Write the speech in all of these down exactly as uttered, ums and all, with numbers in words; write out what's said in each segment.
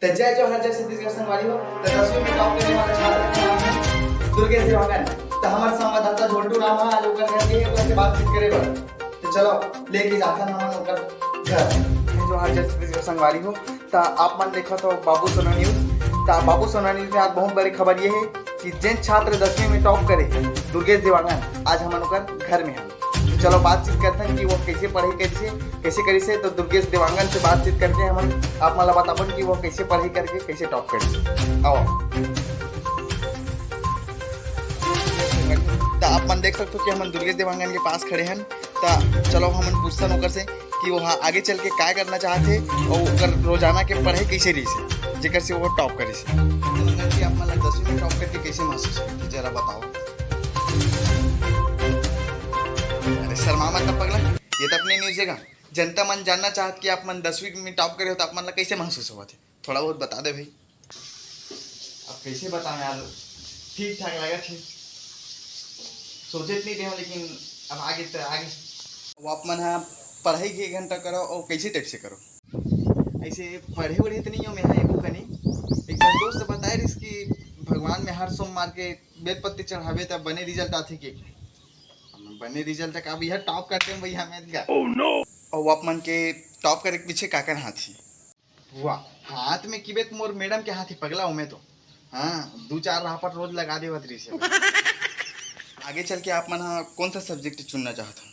त जय जोहार, जय छत्तीसगढ़ संगवारी हो। त दसवीं में टॉप करे वाला छात्र के नाम है दुर्गेश देवांगन। त हमर संवाददाता झोल्टू राम ह आज ओकर घर गे हे, ओकर से बातचीत करे बर। त चलो, लेके जाथन हमन ओकर घर। जय जोहार, जय छत्तीसगढ़ संगवारी हो। त आप मन देखत हो बाबू सोना न्यूज। त बाबू सोना न्यूज में आज बहुत बड़ी खबर ये हे कि जेन छात्र दसवीं में टॉप करे हे, दुर्गेश देवांगन, आज हमन ओकर घर में हन। तो चलो बातचीत करथन कि वो कैसे पढ़ाई करिसे, कैसे करिसे। तो दुर्गेश देवांगन से बातचीत करके हमन आप मन ला बताबन कि वो कैसे पढ़ाई करके कैसे टॉप करिसे। आओ। त आप मन देख सकते हो कि हमन दुर्गेश देवांगन के पास खड़े हन। त चलो हमन पूछथन ओकर से कि वो हा आगे चल के काय करना चाहथे और ओकर रोजाना के पढ़ाई कैसे रहिसे, जेकर से वो टॉप करिसे। देवांगन जी, आप मन ला दसवीं में टॉप करके कैसे महसूस होथे, जरा बताओ। अरे शर्मा मत ना पगला, ये तो अपने न्यूज हे गा। जनता मन जानना चाहत कि आप मन दसवीं में टॉप करे हो तो आप मन ला कैसे महसूस होवत हे, थोड़ा बहुत बता दे भाई। अब कैसे बताऊं यार, ठीक ठाक लगत हे, सोचे तो नहीं रहे, लेकिन अब आगे तो आगे। वो आप मन हा पढ़ाई के घंटा करो और कैसे टाइप से करो? ऐसे पढ़े वढ़े तो नहीं हो मैं हा एको कनी। एक बार दोस्त बताए रहिस कि भगवान में हर सोमवार के बेलपत्ती चढ़ावे त बने रिजल्ट आथे के। बने रिजल्ट का भैया, टॉप करते हैं भैया, मैं क्या? और वो आप मन के टॉप करे के पीछे का का हाथ ही? वाह, हाथ में किबे त मोर मैडम के हाथ ही पगला हूँ मैं तो। हाँ, दू चार रापट रोज लगा देवत रहिस हे। आगे चल के आप मन हा कौन सा सब्जेक्ट चुनना चाहत हो?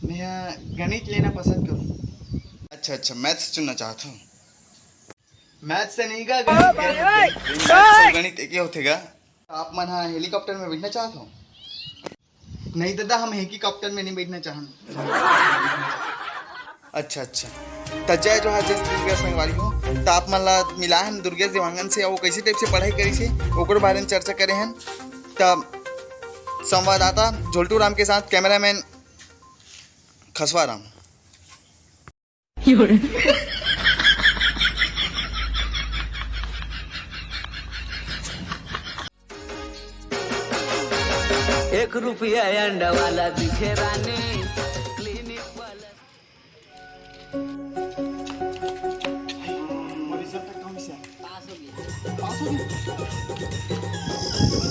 मैं गणित लेना पसंद करूँ। अच्छा अच्छा, मैथ्स चुनना चाहत हो? मैथ्स से नहीं गा, गणित, गणित, गणित, गणित एक ही होथे गा। आप मन हा हेलीकॉप्टर में बैठना चाहत हो? नहीं दादा, हम हेलीकॉप्टर में नहीं बैठना चाहन। अच्छा अच्छा, त जय जोहार, जय छत्तीसगढ़ संगवारी हो। त आप मन ला मिला हन दुर्गेश देवांगन से, वो कैसे टाइप से पढ़ाई करिसे, ओकर बारे में चर्चा करे हन। त संवाददाता झोल्टू राम के साथ कैमरामैन खसवा राम। एक रुपया अंडा वाला दिखे रानी, क्लिनिक वाला। वो रिजल्ट कम से पास हो गया। पास हो गया?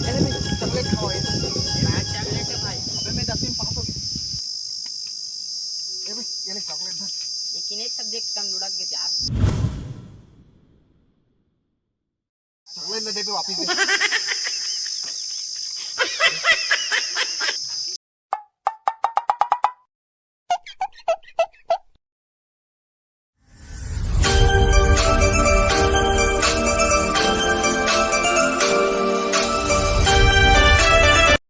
अरे भाई, चॉकलेट खाओ ये। यार, चॉकलेट है भाई। अबे, मैं दसवीं में पास हो गया। ए भाई, ये ले चॉकलेट धर। लेकिन एक सब्जेक्ट कम लुढ़क गए यार। चॉकलेट ले दे पे वापस दे।